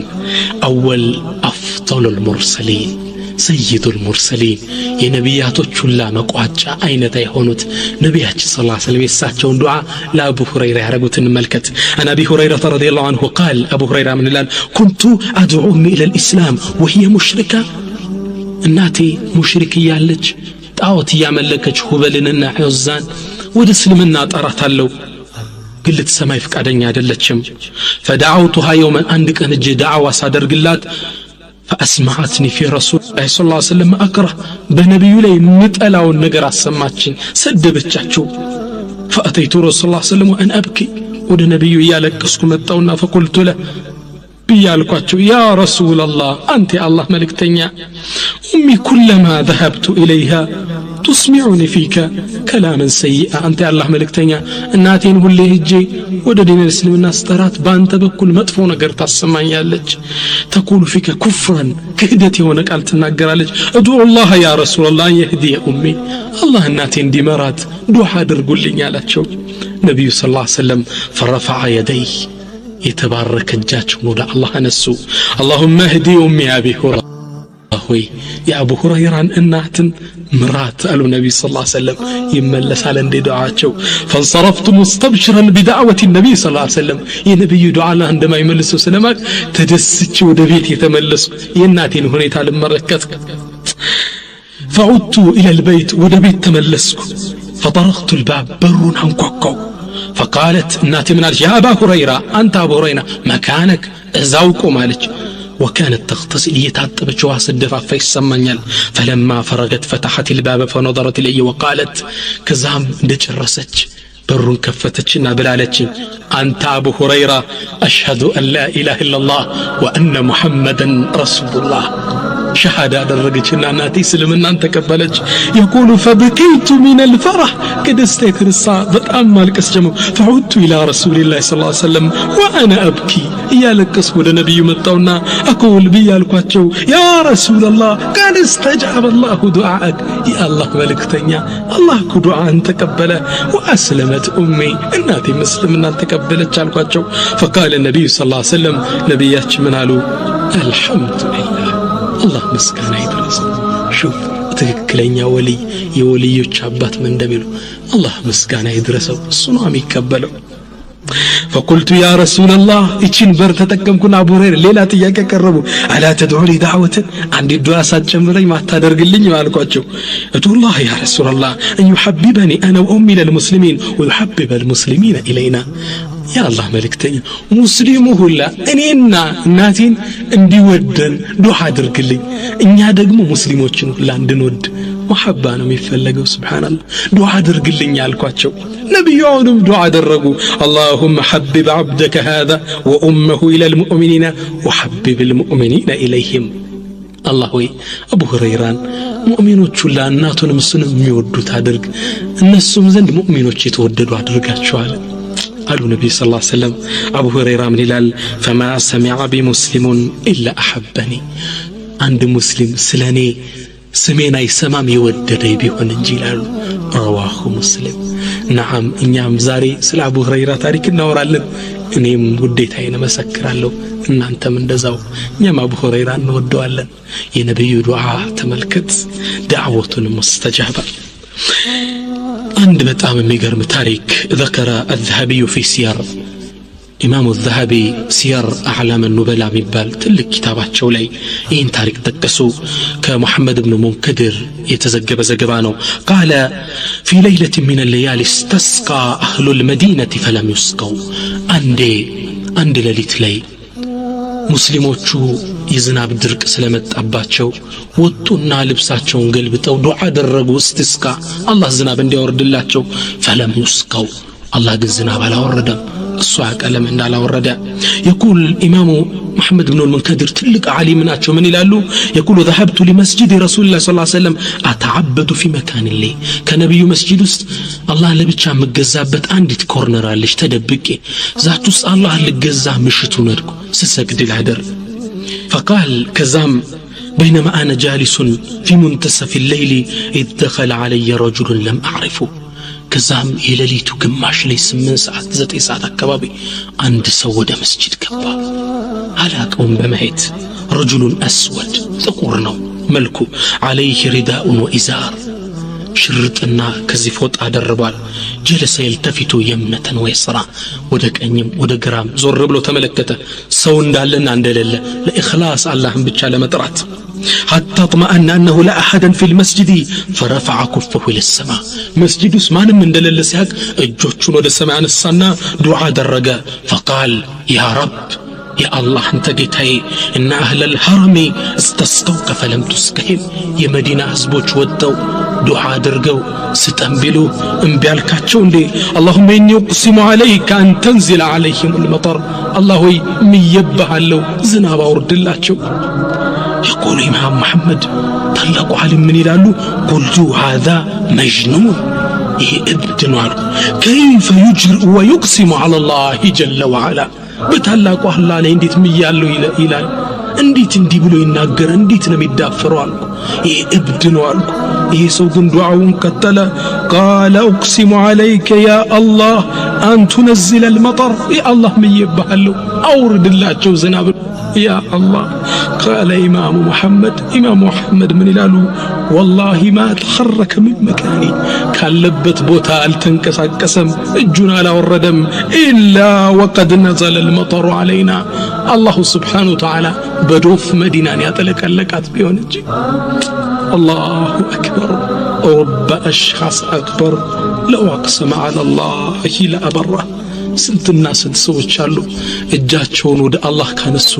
أول أفضل المرسلين። سيد المرسلين የነቢያቶች ሁላ መቋጫ አይነታ የሆኑት ነቢያችን صلى الله عليه وسلم የእሳቸውን ዱዓ ለአቡ ሁረይራ ያደረጉት እንመልከት። عن أبي هريرة رضي الله عنه قال፣ አቡ ሁረይራ ምን ይላል? كنت أدعو أمي إلى الإسلام وهي مشركة። እናቴ ሙሽሪክ እያለች፣ ጣዖት እያመለከች ሁበልንና ዑዛን፣ ወደ እስልምና እጠራታለሁ፣ ግን ልትሰማኝ ፈቃደኛ አይደለችም። فدعوتها يوما፣ አንድ ቀን እጅ ዳዕዋ ሳደርግላት فأسمعتني في رسول الله صلى الله عليه وسلم ما أكره፣ በነቢዩ ላይ የምጠላውን ነገር አሰማችኝ፣ ሰደበቻቸው። فأتيت رسول الله صلى الله عليه وسلم وأنا أبكي፣ ወደ ነቢዩ እያለቀስኩ መጣውና فقلت له ብዬ አልኳቸው፣ يا رسول الله፣ አንተ የአላህ መልእክተኛ፣ أمي كلما ذهبت إليها تسمعني فيك كلاما سيئا። አንተ የአላህ መልእክተኛ፣ እናቴን ሁሌ ሄጄ ወደ ዲን እስልምና ስጠራት በአንተ በኩል መጥፎ ነገር ታሰማኛለች። تقول فيك كفرا፣ ክህደት የሆነ ቃል ትናገራለች። ادع الله يا رسول الله أن يهدي أمي፣ አላህ እናቴ እንዲመራት ዱዓ አድርጉልኝ አላቸው። ነቢዩ صلى الله عليه وسلم فرفع يديه፣ የተባረከ እጃቸውን ወደ አላህ አነሱ። اللهم اهد أم أبي هريرة፣ ሆይ የአቡ ሁረይራን እናትን ምራት አሉ ነቢዩ صلى الله عليه وسلم። ይመለሳል እንዴ ዱዓቸው? فانصرفت مستبشرا بدعوة النبي صلى الله عليه وسلم። የነቢዩ ዱዓ አላህ እንደማይመልሰው ስለማቅ ተደስቼ ወደ ቤት የተመለስኩ የእናቴን ሁኔታ ልመለከት። فعدت إلى البيت፣ ወደ ቤት ተመለስኩ። فطرقت الباب፣ በሩን አንኳኳው። فقالت፣ እናቴ ምን አለች? يا أبا هريرة፣ አንተ አቡ ሁረይራ፣ مكانك፣ እዛው ቁም አለች። وكانت تغتسل፣ እየታጠበች ውሃ ስትደፋፋ ይሰማኛል። فلما فرغت فتحت الباب فنظرت إلي وقالت፣ ከዛም እንደጨረሰች በሩን ከፈተችና ብላለችኝ፣ አንተ አቡ ሁረይራ፣ أشهد أن لا إله إلا الله وأن محمدا رسول الله። ሸሃዳ አደረገችና እናቴ እስልምናን ተቀበለች። يقول فبكيت من الفرح፣ ከደስታ የተነሳ በጣም ማልቀስ ጀመርኩ። فعدت إلى رسول الله صلى الله عليه وسلم وأنا أبكي፣ እያለቀስኩ ወደ ነቢዩ መጣውና أقول ብዬ አልኳቸው፣ يا رسول الله، قد استجاب الله دعاءك፣ የአላህ መልእክተኛ፣ አላህ እኮ ዱዓን ተቀበለ። وأسلمت أمي፣ እናቴም እስልምናን ተቀበለች አልኳቸው። فقال النبي صلى الله عليه وسلم፣ ነቢያችን ምን አሉ? الحمد لله፣ አላህ ምስጋና ይድረሰው። شوف ትክክለኛ ወልይ፣ የወልዮች አባት ምን እንደሚሉ፣ አላህ ምስጋና ይድረሰው፣ እሱ ነው የሚቀበለው። فقلت يا رسول الله፣ ይችን በር ተጠቀምኩና አቡ ሁረይራ ሌላ ጥያቄ ቀረቡ። ألا تدعو لي دعوة፣ አንድ ዱዓ ሳትጨምረኝ ማታደርግልኝ አልኳቸው። ادع الله يا رسول الله أن يحببني أنا وأمي إلى المسلمين ويحبب المسلمين إلينا። የአላህ መልእክተኛ፣ ሙስሊሙ ሁላ እኔና እናቴን እንዲወደን ዱዓ አድርግልኝ፣ እኛ ደግሞ ሙስሊሞችን ሁላ እንድንወድ። መሐባ ነው የሚፈለገው። سبحان الله፣ ዱዓ አድርግልኝ አልኳቸው። ነቢዩ አሁንም ዱዓ አደረጉ። اللهم حبب عبدك هذا وأمه إلى المؤمنين وحبب المؤمنين إليهم። አላህ ሆይ፣ አቡ ሁረይራን ሙእሚኖች ሁላ እናቱንም እሱንም የሚወዱት አድርግ፣ እነሱም ዘንድ ሙእሚኖች የተወደዱ አድርጋቸዋል አሉ ነቢዩ صلى الله عليه وسلم። አቡ ሁረይራ ምን ይላል? فما سمع بي مسلم إلا أحبني፣ አንድ ሙስሊም ስለ እኔ ስሜን አይሰማም የወደደኝ ቢሆን እንጂ ይላሉ። رواه مسلم። نعم፣ እኛም ዛሬ ስለ አቡ ሁረይራ ታሪክ እናወራለን። እኔም ውዴታዬን እመሰክራለሁ፣ እናንተም እንደዛው። እኛም አቡ ሁረይራ እንወደዋለን። የነቢዩ ዱዓ ተመልከት፣ دعوة مستجابة። አንድ በጣም የሚገርም ታሪክ ذكر الذهبي في السير፣ ኢማሙ ዘሀቢ سير أعلام النبلاء የሚባል ትልቅ ኪታባቸው ላይ ይህን ታሪክ ጠቀሱ። ከሙሐመድ ብኑ ሙንከድር የተዘገበ ዘገባ ነው። قال في ليلة من الليالي استسقى أهل المدينة فلم يسقوا። አንዴ አንድ ሌሊት ላይ ሙስሊሞቹ የዝናብ ድርቅ ስለመጣባቸው ወጡና ልብሳቸውን ገልብጠው ዱዓ አደረጉ፣ استسقاء፣ አላህ ዝናብ እንዲያወርድላቸው። فلم يسقوا፣ አላህ ግን ዝናብ አላወረደም። እሱ አቀለም እንዳላወረደ። يقول ኢማሙ መሐመድ ብኑ ልሙንከድር፣ ትልቅ ዓሊም ናቸው። ምን ይላሉ? يقول ذهبت لمسجد رسول الله صلى الله عليه وسلم أتعبد في مكان لي፣ ከነቢዩ መስጂድ ውስጥ አላህ ለብቻ የምገዛበት አንዲት corner አለች፣ ተደብቄ ዛች ውስጥ አላህ ልገዛ ምሽቱን ሄድኩ ስሰግድ ላደር። فقال ከዛም بينما أنا جالس في منتصف الليل إذ دخل علي رجل لم أعرفه። ከዛም የሌሊቱ ግማሽ ላይ 8 ሰዓት 9 ሰዓት አካባቢ አንድ ሰው ወደ መስጂድ ገባ። አላቀውም በማየት። رجل أسود፣ ጥቁር ነው። መልኩ። عليه رداء وإزار፣ ሽርጥና ከዚህ ፎጣ ደርቧል። جلس يلتفت يمنة ويسرى፣ ወደ ቀኝም ወደ ግራም ዞር ብሎ ተመለከተ፣ ሰው እንዳለና እንደሌለ፣ ለኢኽላስ አላህን ብቻ ለመጥራት። حتى اطمأن أنه لا أحدا في المسجد فرفع كفه إلى السماء። መስጂድ ውስጥ ማንም እንደሌለ ሲያቅ እጆቹን ወደ ሰማይ አነሳና ዱዓ አደረገ። فقال: يا رب፣ ያ አላህ፣ አንተ ጌታዬ፣ إن أهل الحرم استسقوك فلم تسقهم። የመዲና ህዝቦች ወጥተው ዱዓ አድርገው ስጠን ቢሉ እምቢ አልካቸው እንዴ? اللهم إني أقسم عليك أن تنزل عليهم المطر። አላህ ሆይ፣ ምየብሃለሁ፣ ዝናብ አውርድላቸው። يقول ኢማም መሐመድ፣ ታላቁ ዓሊም ምን ይላሉ? قلت: هذا مجنون፣ ይሄ እብድ ነው አሉ። كيف يجرئ ويقسم على الله جل وعلا? በታላቁ አላህ ላይ እንዴት ምያለው ይላል? እንዴት እንዲህ ብሎ ይናገር? እንዴት ነው የሚዳፈረው አልኩ። ይሄ እብድ ነው አልኩ። ይሄ ሰው ግን ዱዓውን ቀጠለ። قال: أقسم عليك يا الله أن تنزل المطر። ያ አላህ፣ ምዬብሃለሁ፣ አውርድላቸው ዝናብ ያ አላህ። قال ኢማሙ መሐመድ፣ ኢማሙ መሐመድ ምን ይላሉ? والله ما تحرك من مكانه፣ ካለበት ቦታ አልተንቀሳቀሰም፣ እጁን አላወረደም። إلا وقد نزل المطر علينا። الله سبحانه وتعالى በዶፍ መዲናን ያጠለቀለቃት ቢሆን እንጂ። الله أكبر، رب أشعث أغبر لو أقسم على الله لأبره። ስንትና ስንት ሰዎች አሉ፣ እጃቸውን ወደ አላህ ካነሱ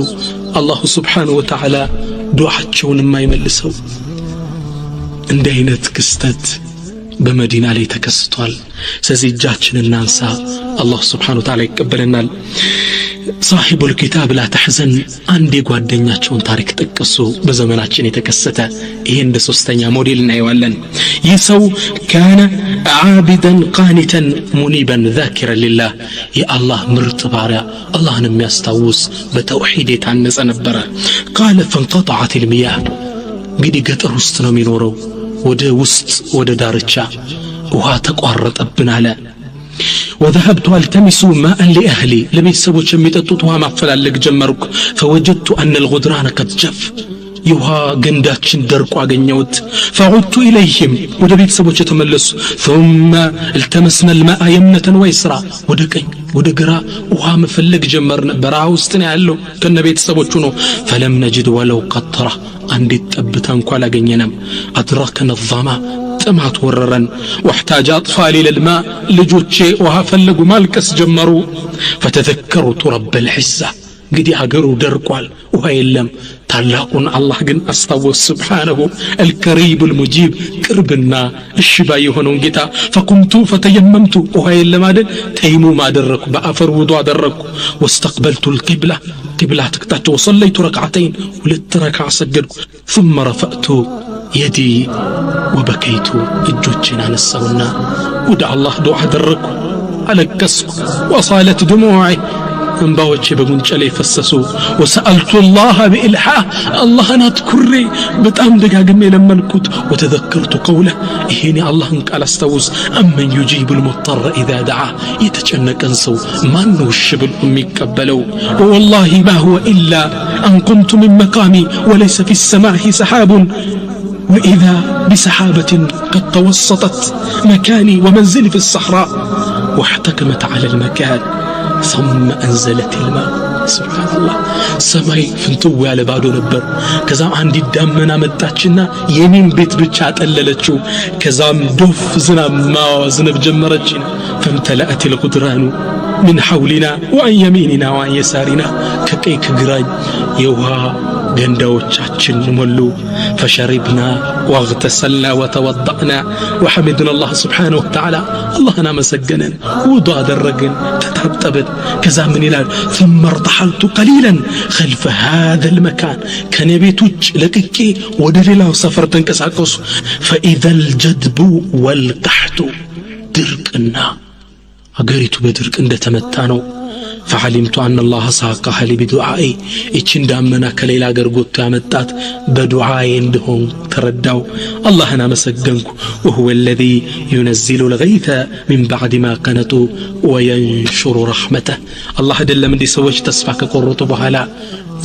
الله سبحانه وتعالى ዱዓቸውን የማይመልሰው። እንዲህ አይነት ክስተት በመዲና ላይ ተከስቷል። ስለዚህ እጃችንን እናንሳ፣ الله سبحانه وتعالى ይቀበለናል። صاحب الكتاب لا تحزن አንድ የጓደኛቸውን ታሪክ ጠቀሱ፣ በዘመናችን የተከሰተ። ይሄ እንደ ሶስተኛ ሞዴል እናየዋለን። ይህ ሰው كان عابدا قانتا منيبا ذاكرا لله፣ የአላህ ምርጥ ባሪያ፣ አላህን የሚያስታውስ፣ በተውሒድ የታነጸ ነበረ። قال: فانقطعت المياه። እንግዲህ ገጠር ውስጥ ነው የሚኖረው። ወደ ውስጥ ወደ ዳርቻ ውሃ ተቋረጠብን አለ። وذهبت ألتمس ماء لأهلي፣ ለቤተሰቦች የሚጠጡት ውሃ ማፈላለግ ጀመርኩ። فوجدت أن الغدران قد جف፣ የውሃ ገንዳችን ደርቆ አገኘሁት። فعدت إليهم፣ ወደ ቤተሰቦች የተመለሱ። ثم التمسنا الماء يمنة ويسرى፣ ወደ ቀኝ ወደ ግራ ውሃ መፈለግ ጀመርን። በረሃ ውስጥ ነው ያለው፣ ከነ ቤተሰቦቹ ነው። فلم نجد ولو قطرة፣ አንዲት ጠብታ እንኳ አላገኘንም። أدركنا الظمأ፣ ጥማት ወረረን። واحتاج أطفالي للماء፣ ልጆቼ ውሃ ፈለጉ፣ ማልቀስ ጀመሩ። فتذكرت رب العزة። እንግዲህ አገሩ ደርቋል፣ ውሃ የለም። ታላቁን አላህ ግን አስታወስ፣ سبحانه القريب المجيب፣ ቅርብና እሺ ባይ የሆነውን ጌታ። فقمت فتيممت፣ ውሃ የለም አይደል? ተይሙም አደረግኩ፣ በአፈር ውዱ አደረግኩ። واستقبلت القبلة፣ ቂብላ አቅጣጫ፣ وصليت ركعتين፣ ሁለት ረክዓ ሰገድኩ። ثم رفعت يدي وبكيت፣ እጆቼን አነሳውና ወደ አላህ ዱዓ አደረግኩ፣ አለቀስኩ። وسالت دموعي፣ እንባዎቼ በጉንጬ ላይ ፈሰሱ። وسألت الله بإلحاح፣ አላህን አትኩሬ በጣም ደጋግሜ ለመንኩት። وتذكرت قوله፣ ይሄን የአላህን ቃል አስታውስ፣ أمن يجيب المضطر إذا دعاه፣ የተጨነቀን ሰው ማን ነው እሺ ብሎ የሚቀበለው? ووالله ما هو إلا أن قمت من مقامي وليس في السماء سحاب، وإذا بسحابة قد توسطت مكاني ومنزلي في الصحراء واحتكمت على المكان ثم أنزلت الماء። سبحان الله፣ ሰማይ ፍንትው ያለ ባዶ ነበር። ከዛም አንዲት ዳመና መጣችና የኔን ቤት ብቻ አጠለለችው። ከዛም ዶፍ ዝናብ ማዝነብ ጀመረች። فامتلأت الغدران من حولنا وعن يميننا وعن يسارنا፣ ከቀኝ ከግራኝ የውሃ ገንዳዎቻችን ሞሉ። فشربنا واغتسلنا وتوضأنا وحمدنا الله سبحانه وتعالى፣ አላህን አመሰገንን፣ ውዱ አደረግን፣ ተታጠብን። ከዛ ምን ይላል? ثم ارتحلت قليلا خلف هذا المكان፣ ከኔ ቤት ውጭ ለቅቄ ወደ ሌላው ሰፈር ተንቀሳቀሱ። فإذا الجدب والقحط፣ ድርቅና አገሪቱ በድርቅ እንደተመታ ነው። فعلمت أن الله ساقها لي بدعائي፣ ይችን ዳመና ከሌላ አገር ጎትቶ ያመጣት በዱዓዬ እንደሆን ተረዳው። አላህን አመሰገንኩ። وهو الذي ينزل الغيث من بعد ما قنطوا وينشر رحمته። አላህ አይደለም እንዲህ ሰዎች ተስፋ ከቆረጡ በኋላ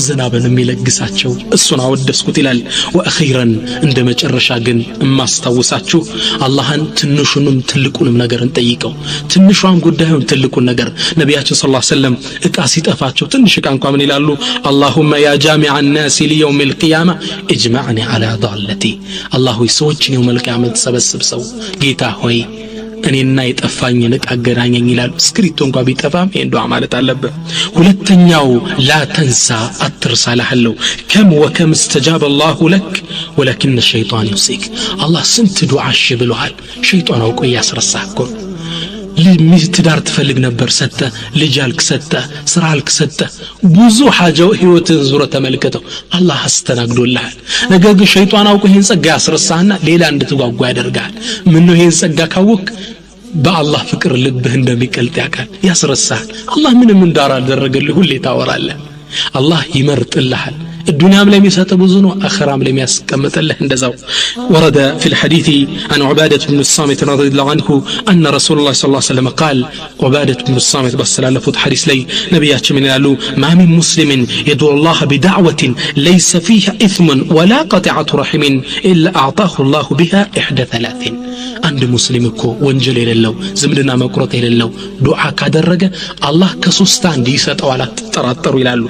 ዝናብን የሚለግሳቸው እሱን አወደስኩት ይላል። وأخيرا እንደ መጨረሻ ግን እማስታውሳችሁ አላህን ትንሹንም ትልቁንም ነገር እንጠይቀው። ትንሿን ጉዳዩን ትልቁን ነገር ነቢያችን صلى الله عليه وسلم እቃ ሲጠፋቸው ትንሽ እቃ እንኳ ምን ይላሉ? اللهم يا جامع الناس ليوم القيامة اجمعني على ضالتي። አላህ ሆይ፣ ሰዎችን يوم القيامة የምትሰበስብ ሰው ጌታ ሆይ፣ እኔና የጠፋኝን ዕቃ አገናኘኝ ይላሉ። እስክሪቶ እንኳ ቢጠፋም ይሄን ዱዓ ማለት አለብህ። ሁለተኛው لا تنس አትርሳ እልሃለሁ። كم وكم استجاب الله لك ولكن الشيطان ينسيك። አላህ ስንት ዱዓ እሺ ብሎሃል። ሸይጣን አውቆ እያስረሳህ እኮ። ትዳር ትፈልግ ነበር፣ ሰጠ። ልጅ አልክ፣ ሰጠ። ስራ አልክ፣ ሰጠ። ብዙ ሐጃው ህይወትን ዙረ ተመልከተው፣ አላህ አስተናግዶልሃል። ነገር ግን ሸይጣን አውቆ ይህን ጸጋ ያስረሳህና ሌላ እንድትጓጓ ያደርግሃል። ምነው ይህን ጸጋ ካወቅ በአላህ ፍቅር ልብህ እንደሚቀልጥ ያውቃል፣ ያስረሳሃል። አላህ ምንም እንዳላደረገልህ ሁሌ ታወራለህ። አላህ ይመርጥልሃል። ዱንያም ላይ የሚሰጥ ብዙ ነው፣ አኸራም ላይ የሚያስቀምጥልህ እንደዛው። ورد في الحديث عن عبادة بن الصامت رضي الله عنه أن رسول الله صلى الله عليه وسلم قال፣ عبادة بن الصامت ባስተላለፉት ሐዲስ ላይ ነቢያችን ምን ይላሉ? ما من مسلم يدعو الله بدعوة ليس فيها إثم ولا قطيعة رحم إلا أعطاه الله بها إحدى ثلاث። አንድ ሙስሊም እኮ ወንጀል የሌለው፣ ዝምድና መቁረጥ የሌለው ዱዓ ካደረገ አላህ ከሶስት አንድ ይሰጠዋል፣ አትጠራጠሩ ይላሉ።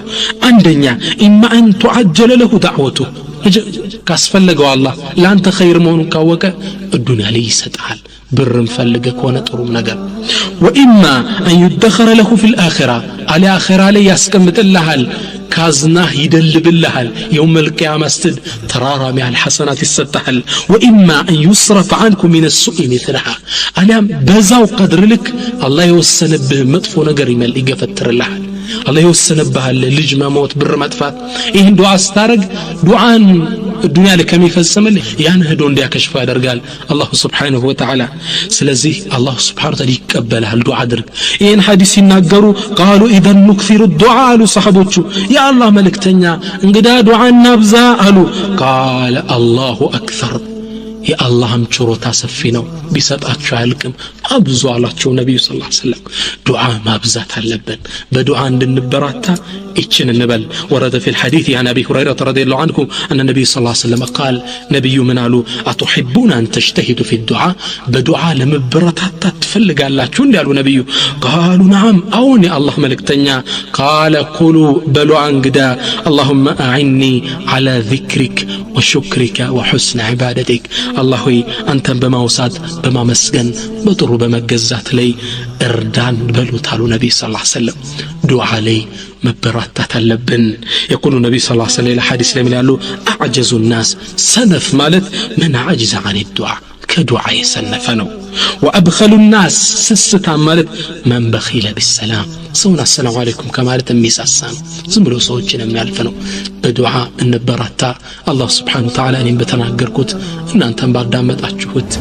አንደኛ إما أن تعجل له دعوته፣ ካስፈለገው አላህ ለአንተ ኸይር መሆኑን ካወቀ እዱንያ ላይ ይሰጥሃል። ብርም ፈልገ ከሆነ ጥሩም ነገር። وإما أن يدخر له في الآخرة፣ አሊያ አኺራ ላይ ያስቀምጥልሃል፣ ካዝናህ ይደልብልሃል። يوم القيامة ስትሄድ ተራራ ያህል ሐሰናት ይሰጥሃል። وإما أن يصرف عنه من السوء مثلها፣ አሊያም በዛው ቀድር ልክ አላህ የወሰነብህ መጥፎ ነገር ይመል ይገፈትርልሃል። አላህ የወሰነብሃል ልጅ መሞት፣ ብር መጥፋት፣ ይህን ዱዓ ስታረግ ዱዓን ዱንያ ላይ ከሚፈጽምልህ ያን ህዶ እንዲያከሽፈው ያደርጋል الله سبحانه وتعالى። ስለዚህ الله سبحانه وتعالى ይቀበልሃል፣ ዱዓ አድርግ። ይህን ሐዲስ ሲናገሩ قالوا إذن نكثر الدعاء አሉ ሰሐቦቹ። የአላህ መልእክተኛ፣ እንግዳ ዱዓ እናብዛ አሉ። قال الله أكثر፣ የአላህም ችሮታ ሰፊ ነው፣ ቢሰጣቸው አያልቅም፣ አብዙ አላቸው ነቢዩ صلى الله عليه وسلم። ዱዓ ማብዛት አለብን። በዱዓ እንድንበራታ ይችን እንበል። ورد في الحديث عن أبي هريرة رضي الله عنه أن النبي صلى الله عليه وسلم قال፣ ነቢዩ ምን አሉ? أتحبون أن تجتهدوا في الدعاء፣ በዱዓ ለመበረታታት ትፈልጋላችሁ እንዲ አሉ ነቢዩ። قالوا نعم፣ አዎን የአላህ መልእክተኛ። قال قولوا፣ በሉ እንግዳ፣ اللهم أعني على ذكرك وشكرك وحسن عبادتك። አላህ ሆይ፣ አንተን በማውሳት፣ በማመስገን፣ በጥሩ በመገዛት ላይ እርዳን በሉት አሉ ነቢይ صلى الله عليه وسلم። ዱዓ ላይ መበራታት አለብን። يقول النبي صلى الله عليه وسلم ሐዲስ ላይ ያሉ أعجز الناس፣ ሰነፍ ማለት من عجز عن الدعاء፣ ከዱዓ የሰነፈ ነው። وأبخل الناس፣ ስስታም ማለት من بخل بالسلام፣ ሰውን السلام عليكم ከማለት የሚሳሳ ነው። ዝም ብሎ ሰዎችን የሚያልፍ ነው። በዱዓ እንበራታ። አላህ سبحانه وتعالى እኔም በተናገርኩት እናንተም ባዳመጣችሁት